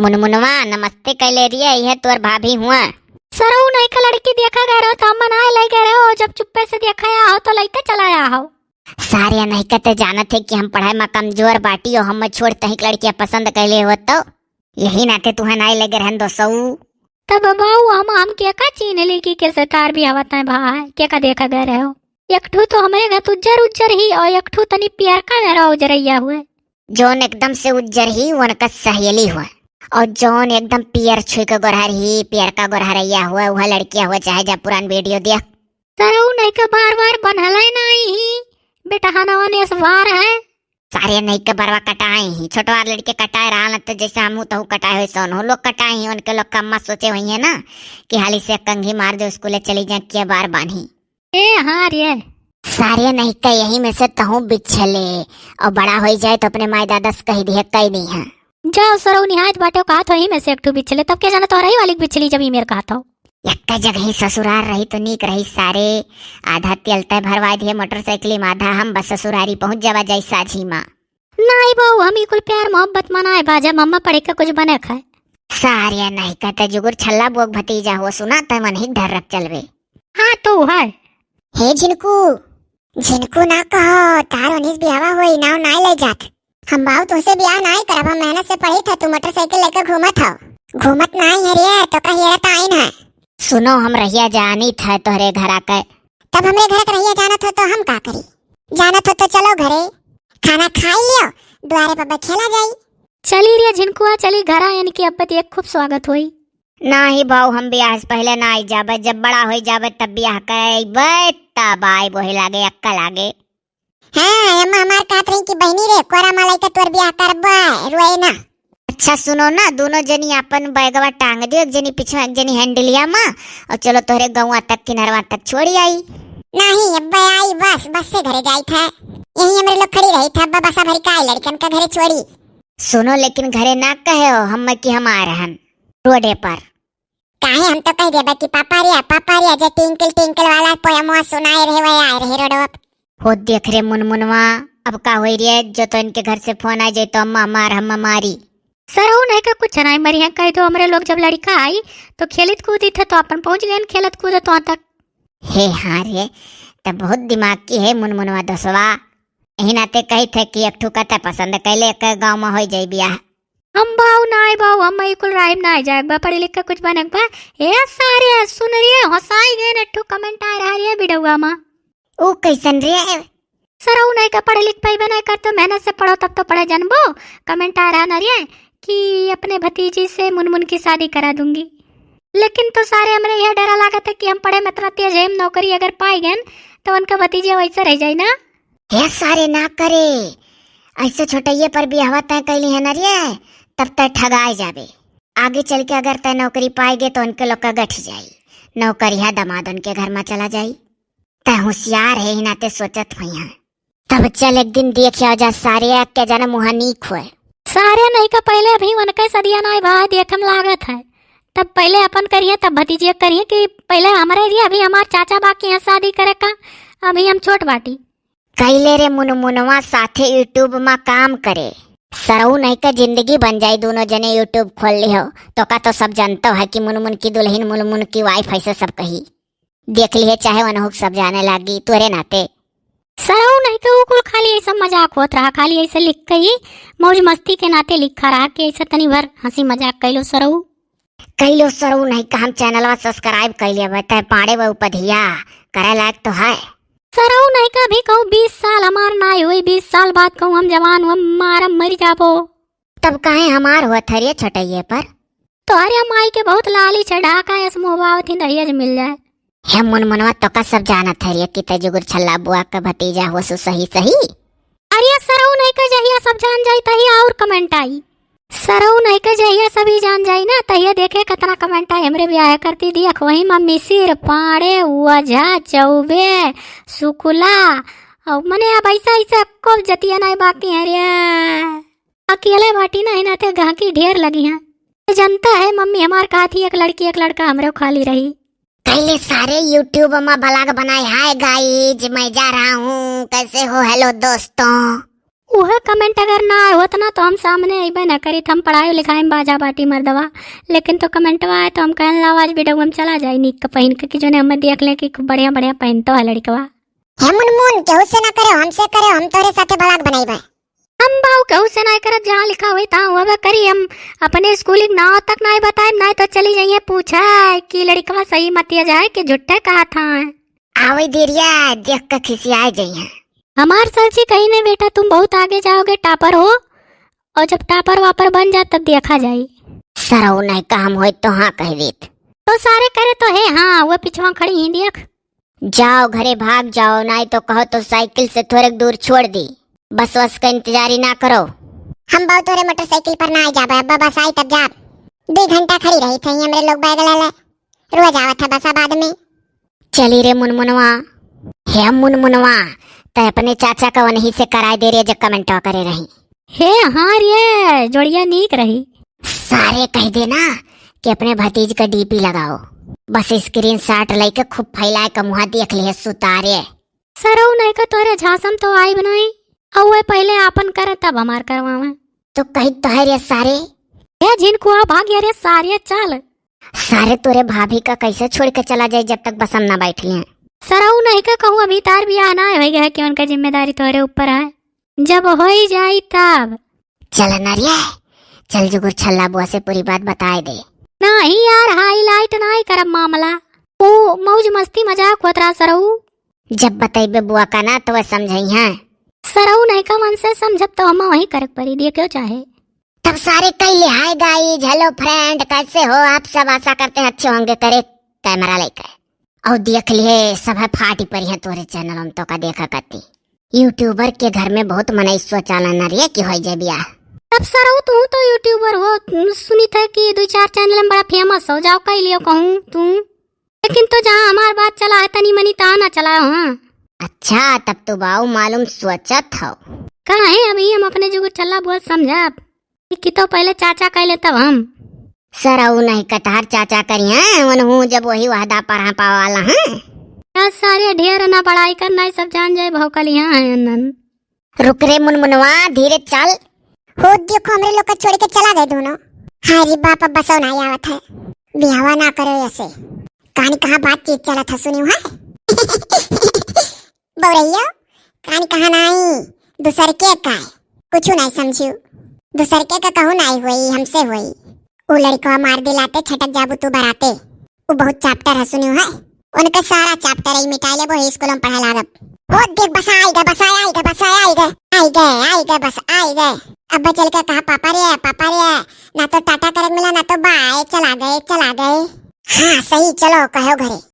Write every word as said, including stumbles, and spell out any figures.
मुनमुनवा, नमस्ते कैले रिया, इहे तोर भाभी हुआ। सरऊ नहीं का लड़की देखा गए रहो तो हम मनाए ले गए रहो, जब चुप्पे से देखा या हो तो लइके चला या हो। सारे नहीं कहते जानत है कि हम पढ़ाई में कमजोर बाटी और हम छोड़ तहिक लड़कियां पसंद कैले हो तो यही नाते तुहे नाई लगे रहन दो सऊ। तब बाऊ हम, हम के का चीन्ह ली कि कैसे तार भी आवत है भाई, के का देखा गए रहो? एक ठू तो हमरे घर उज्जर उज्जर ही और एक ठू तनी पियरका मेरा उजरैया हुए। जौन एकदम से उज्जर ही, वनका सहेली हुए, और जौन एकदम पियर छुई के गोरहर ही, पियरका गोरहरैया हुए, वह लड़किया हुए, चाहे जा पुरान वीडियो देख। सरऊ नहीं के बार बार बनहले नहीं ही, बेटा हनवा ने सवार है। सारे नहीं के बरवा कटाए ही, छोटवार लड़के कटाए रहा न, तो जैसे हमहू तहू कटाए हुए सोन हो लोग कटाए ही, उनके लोग का अम्मा सोचे हुई है ना कि हाली से कंघी मार दो, स्कूले चली जाए, के बार बांधी। ए हाँ रे। सारे नहीं के यही में से तहू बिछले, और बड़ा होई जाए तो अपने माई दादा से कही दिए, कही दी है। जाओ सरऊ निहायत बाटे, कहा थो ही में से एक ठू बिछले, तब के जाना तो रही वाली बिछली जब ई मेर कहा थो। एक जगह ही ससुरार रही तो नीक रही सारे, आधा तेल तय भरवा दिए मोटरसाइकिल में, आधा हम बस ससुरारी पहुँच जावा जाई साझी माँ। नाई बहू, हम ई कुल प्यार मोहब्बत मनाए बा, जब मम्मा पढ़े के कुछ बने खाए। सारे नहीं कहते जुगुर छल्ला बोक भतीजा हो, सुना त मन ही ढर्रक चलबे। हाँ तो है। हे झिनकू, झिनकू ना कहो, तार उन्नीस बियावा होई, नाव नाई ले जात। हम बाऊ तुमसे बियाह नाई करब, हम मेहनत से पढ़ी था, तू मोटरसाइकिल लेकर घूमत हो। घूमत नाई है रे, तो कहिए रे ताइन है। सुनो, हम रहिया जानी था तोहरे घरा के। तब हमरे घर के रहिया जानत हो तो हम का करी? जानत हो तो चलो घरे, खाना खाई लियो, द्वारे पर खेला जाई। चली रे झिनकुआ, चली घरा, इनके अब्बत एक खूब स्वागत होई। नाही बाऊ, हम बियाह से पहले ना आई जाबे, जब बड़ा होई जाबे तब बियाह करबे, तब आए बोहे लागे, अक्का लागे। हाँ, अम्मा हमार कहत रही कि बहिनी रे, कोरा मा लइका तोर बियाह करबे, रोए ना। अच्छा सुनो ना, दोनों जनी अपन बैगवा टांग दियो, एक जनी पीछे, एक जनी हैंडलिया मा, और चलो तोहरे गौवा तक, किनरवा तक छोड़ी आई। नहीं, अब्बे आई बस, बस से घरे जाई था। यही हमरे लोग खड़ी रही था, अब्बा बसा भरी का आई लड़कन का घरे छोड़ी। सुनो, लेकिन घरे ना कहे हो हम कि हम आ रहन रोडे पर। काहे, हम तो कह देबे कि पापा रे, पापा रे, जे टिंकल टिंकल वाला पोयमवा सुनाए रहे, वही आए रहे रोडवा पे। हो देख रे मुनमुनवा, अब का होई रे, जो तो इनके घर से फोन आ जाए तो अम्मा मार, हम मारी। सरऊ नहीं का कुछ नहीं मरी है, कह दो हमरे लोग जब लड़का आई तो खेलित कूदित है तो अपन पहुँच गए खेलत कूदत वहाँ तक। हे हाँ रे, तब बहुत दिमाग की है मुनमुनवा दोसवा। यही नाते कही थे कि एक ठू कते पसंद कैले के गाँव में हो जाई बियाह। हम बाऊ नाई बाऊ, हम ई कुल राइम नाई जाए बा, पढ़े लिख के कुछ बने बा। ए सारे सुन रे, हंसाई गए न, एक ठू कमेंट आ रहा रे बिडौआ मा। ऊ कैसन रे? सरऊ नहीं का पढ़े लिख पाइबे नहीं कर तो मेहनत से पढ़ो तब तो पढ़े जानबो। कमेंट आ रहा ना रे कि अपने भतीजी से मुनमुन की शादी करा दूंगी। लेकिन तो सारे हमरे यह डरा लागत है कि हम पढ़े में इतना तेज है, हम नौकरी अगर पाई गए तो उनका भतीजे वैसे रह जाए ना। हे सारे ना करे, ऐसे छोटइये पर बियाहवा तय कैली है ना रे, तब तय ठगाए जाबे। आगे चल के अगर तय नौकरी पाएगे तो उनके लोग का गठ जाई, नौकरिया दामाद उनके घर में चला जाई। तय होशियार है ही नाते सोचत हुई है। तब चल एक दिन देख आओ जा सारे के जन मुहा नीक होए। सारे नहीं का पहले अभी उनके सदिया ना भाई देखम लागत है, तब पहले अपन करिए तब भतीजे करिए कि पहले हमरे लिए अभी हमार चाचा बाकी है शादी करे का, अभी हम छोट बाटी। कैले रे मुनमुनवा साथे YouTube मा काम करे। सरऊ नहीं का जिंदगी बन जाई, दोनों जने YouTube खोल लिहो। तो का तो सब जानतो है कि मुनमुन की दुल्हन मुनमुन की वाइफ ऐसे सब कही। देख लिहे चाहे वनहुक सब जाने लागी तोरे नाते। सरऊ नहीं का ऊ कुल खाली ऐसा मजाक होत रहा, खाली ऐसे लिख के ही मौज मस्ती के नाते लिखा रहा कि ऐसे तनी भर हंसी मजाक कैलो सरऊ। कैलो सरऊ नहीं का हम चैनलवा subscribe कैले बा, तय पाड़े बा उपधिया करे लायक तो है। सरऊ नहीं का भी कहूँ बीस साल हमार नाई हुई, बीस साल बाद कहूँ हम जवान हुआ, मारम मर जाबो। तब काहे हमार हुआ थरिये छटइये पर? तोहरे माई के बहुत लाली छे, ढाका ऐस मुँह बावत ही दहेज मिल जाए। हे मुनमुनवा तो का सब जानत है रे कि तय जुगुर छल्ला बुआ का भतीजा हुआ सु सही सही। अरे सरऊ नहीं का जहिया सब जान जाई तहिया और कमेंट आई। सरऊ नहीं के जहिया सभी जान जाई ना, तहिया देखे कितना कमेंट आए, हमरे ब्याह करती दिया, वही मम्मी सिर पाड़े, ओझा, चौबे, सुकुला, और मने अब ऐसा, ऐसा को जतिया नहीं बाकी है रे। अकेले बाटी ना है ना, ते गाहकी ढेर लगी हैं। जनता है मम्मी हमार कहा थी, एक लड़की, एक लड़का हमरे खाली रही। पहले सारे YouTube में vlog बनाए, "Hi guys, मैं जा रहा हूँ, कैसे हो?" Hello दोस्तों। उहे comment अगर ना होत ना तो हम सामने अइबे ना करीत, हम पढ़ाई लिखाई में बाजा बाटी मर्दवा, लेकिन तो commentवा आए तो हम कहन लाओ आज video में चला जाई नीक के पहिन के कि जोने हमें देख ले कि खूब बढ़िया बढ़िया पहिनतो है लड़कवा। हे मुनमुन, केहू से ना करे, हमसे करे, हम तोरे साथे vlog बनाइबे। हम बाऊ केहू से ना करत, जहाँ लिखा होई तहाँ होबे करी। हम अपने स्कूल के नाव तक नाई बताए, नाई तो चली जाइए पूछे कि लड़कवा सही मतिया जाए कि झूठे कहा था। आवै देरिया देख के खिसियाए जइहें। हमार सर जी कही नहीं बेटा, तुम बहुत आगे जाओगे, topper हो, और जब topper वापर बन जा तब देखा जाई। सरऊ नहीं का हम होई तो हाँ कह देत। तो सारे करे तो है हाँ, वो पिछवा खड़ी ही देख। जाओ घरे भाग जाओ, नहीं तो कहो तो साइकिल से थोड़े दूर छोड़ दी। बस वस का इंतजारी ना करो। हम बाऊ तोरे मोटरसाइकिल पर ना आ जाबे, अब्बा बस आई तब जाब। दो घंटा खड़ी रही थे हमरे लोग बैग ले ले, रोज आवत है बस बाद में। चली रे मुनमुनवा। हे मुनमुनवा, तै अपने चाचा का वनही से कराए दे रे, जो commentवा करे रही। हे हाँ रे, जोड़िया नीक रही। सारे कह देना कि अपने भतीज का DP लगाओ, बस screenshot लेके खूब फैलाए के मुहा देख लिए सुतारे। सरऊ नहीं का तोरे झांसम तो आई बनाई, और वह पहले आपन करे तब हमार करवावे। तो कही तो है रे सारे। हे झिनकुआ भाग गया रे सारे, चल। सारे तोरे भाभी का कैसे छोड़ के चला जाए जब तक बसम ना बैठी हैं। सरऊ नहीं का कहूँ अभी तार बियाह ना होई गए कि उनका जिम्मेदारी तोरे ऊपर है, जब होई जाई तब। चल ना रे, चल जुगुर छल्ला बुआ से पूरी बात बताए दे। नहीं यार, highlight नहीं करब मामला, वो मौज मस्ती मजाक होत रहा सरऊ। जब बतैबे बुआ का ना तो वह समझई हैं। सरऊ नहीं का मन से समझब तो हम वही करक परी दिए क्यों चाहे। तब सारे कह ले hi guys, hello friend, कैसे हो आप सब, आशा करते हैं अच्छे होंगे करे camera लेकर। और देख लिए सब है फाटी परी है तोरे channel में तो का देखा करती। YouTuber के घर में बहुत मनई सोचाला ना रे कि होई जाए बियाह। तब सरऊ तू तो YouTuber हो, सुनी थे कि दो चार channel में बड़ा famous हो जाओ, कह लियो कहूँ तू। लेकिन तो जहाँ हमार बात चला है तनी मनी तहाँ ना चला हो। हाँ। अच्छा, तब तो बाऊ मालूम सोचत हो। काहे अभी हम अपने जुगुर छल्ला बहुत समझब कि तो पहले चाचा कह ले तब हम। सरऊ नहीं कटहर चाचा करिया, उनहू जब वही वहदा पर हाँ पावाला हैं। यार सारे ढेर ना बड़ाई कर, नहीं सब जान जाए भौकलिया हैं अनन। रुक रे मुनमुनवा, धीरे चल। हो देखो, हमरे लोग का छोड़ के चला गए दोनों। हाय रे बाप, अब बसो ना आवत है, बियाहवा ना करो ऐसे। कहानी कहाँ बातचीत चलत है, सुनी है? बौरैया, कहानी कहाँ नाई, दूसर के का है? कुछ नहीं समझू। दूसर के का कहूँ नाई हुई, हमसे हुई। वो लड़कवा मार दिलाते, छटक जाबू तू बराते। वो बहुत chapter है, सुनियो है? उनका सारा chapter ही मिटा लेबो, ही स्कूल में पढ़ा लागब। ओ देख, बस आई गए, बस आई, आई गए, बस आई, आई गए, आई गए, आई गए, बस आई गए। अब चल के कहा, "पापा रे, पापा रे," ना तो टाटा करक मिला, ना तो bye, चला गए, चला गए। हाँ, सही, चलो, कहो घरे।